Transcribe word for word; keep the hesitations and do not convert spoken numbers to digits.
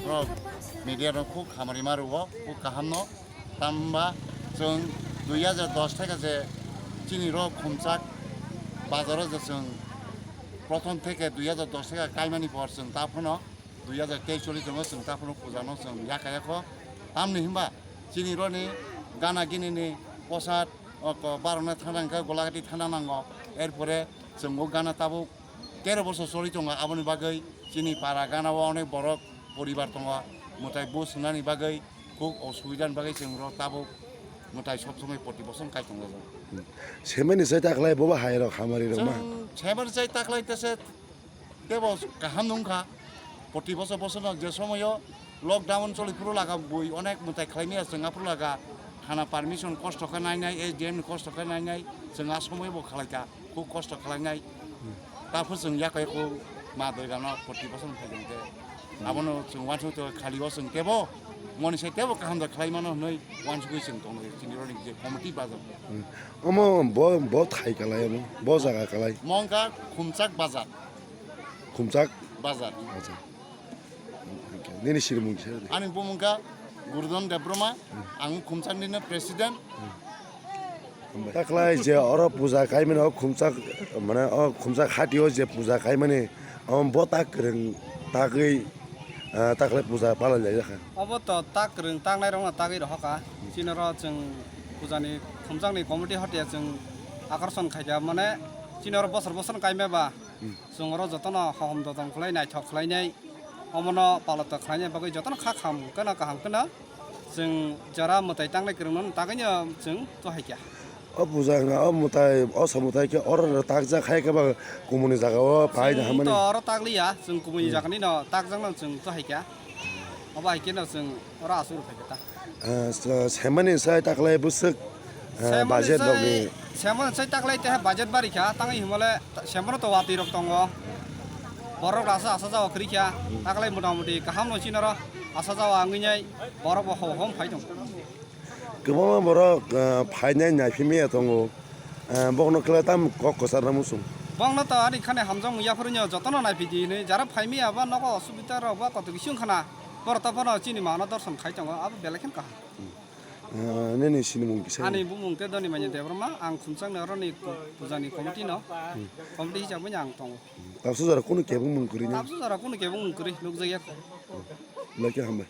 Norok media rok khuk hamari ma rwo, khuk kaham no. Tamba chwng dui hajar dos theke je chini rok khumchak bazaro je chwng prothom theke dui hajar dos theke kaimani por chwng ta phano dui hajar teis choli tongo, chwng ta phano puja no chwng yaka yakho. Tamni hinba chini roni gana gini ni posat o ko barona thana hwnkhe Golagati thana nango. Erpore chwng o gana tabuk tero bosor choli tongo, aboni bagwi chini para gana o onek borok poribar tongo, mwtai bus hwnani bagwi khuk osubida ni bagwi chwng rok tabuk mwtai sob somoi proti bosor kai tongo. Semani sai taklai bobo hai rok hamari rok ma. Chwng semani sai taklai tese tebo kaham nungkha, proti bosor bosor no je somoyo lockdown choli phuru laga bui onek mwtai khlai maya chwng aphuru laga thana permission kosto khe nai nai, S D M ni kosto khe nai nai, chwng a somoyo bo khlai kha. Khub kosto khlainai. Taphuru chwng yakai khub ma doigano proti bosor phaijong khe. Abono chwng uansuk to khali o chwng tebo moni sai tebo kaham da khlai mano hwnwi uansugwi chwng tongo chini roni je committee bazar. Omo bo, bo thai kalai omo, bo jaga kalai. Mongkha Khumchak bazar. Khumchak? Bazar. Acha. Nini sinimung kisa de. Ani bumung kha Gurdon Debbarma, ang Khumchakni no president. Taklai je oro puja kaimani o Khumchak, mane o Khumchak hati o je puja kaimani, omo bo tak kwrwng tagwi, ah, taklai puja palai lai jakha. Obo to tak kwrwng tangnai rokno tagwi rohorkha. Chini oro chwng pujani Khumchakni committee hotia chwng akorson khaikha, mane chini oro bosor bosor kaimaba. Chwng oro jotono hohom dodom khlai naithok khlainai, omono paloto khlainai bagwi jotono kha kham kheno kaham kheno chwng jora mwtai tangnai kwrwngno tagwino chwng tohaikha. O puja hwnka, o mwtai, o samwtai khe oro takjak hai khe ba kumuni jaga o phai da chwng hamani. To oro takliya, chwng kumuni jaganino takjakno chwng tohaikha. Obo hai kheno chwng oro aswk rw phaikha ta. Ah, se-, semani sai taklai bwswk, ah, semani budget sai, rokni. Semani sai taklai teha budget barikha, tangwi himale ta-, semano to watwi rok tongo. Borok rasa asa jawa kwrwikha, taklai mota moti kaham no chinaro asa jawa wngwi nai borok bo hom hom phai tongo. Kwbangma borok, ah, phainai naiphimya tongo. Ah, bokno khlai tam kok kwchar na muchung. Bokno to ani khani hamjakmung yaphuru nw jotono naiphidi hinwi jara phaimya ba nogo osubita rok ba koto kisi wngkhana borok to bono chini mano dorson khai tongo abo belai kheno kaham. Ah, nini sinimung kisa? Ani bumung khe Donimanya Debbarma, ang Khumchakni oroni pu-, pujani committee no, committee hisabwi ang tongo. Tabsu jora kunu kebeng mung kwrwi ni? Tabsu jora kunu kebeng mung kwrwi nukjakya. Belai khe hambai.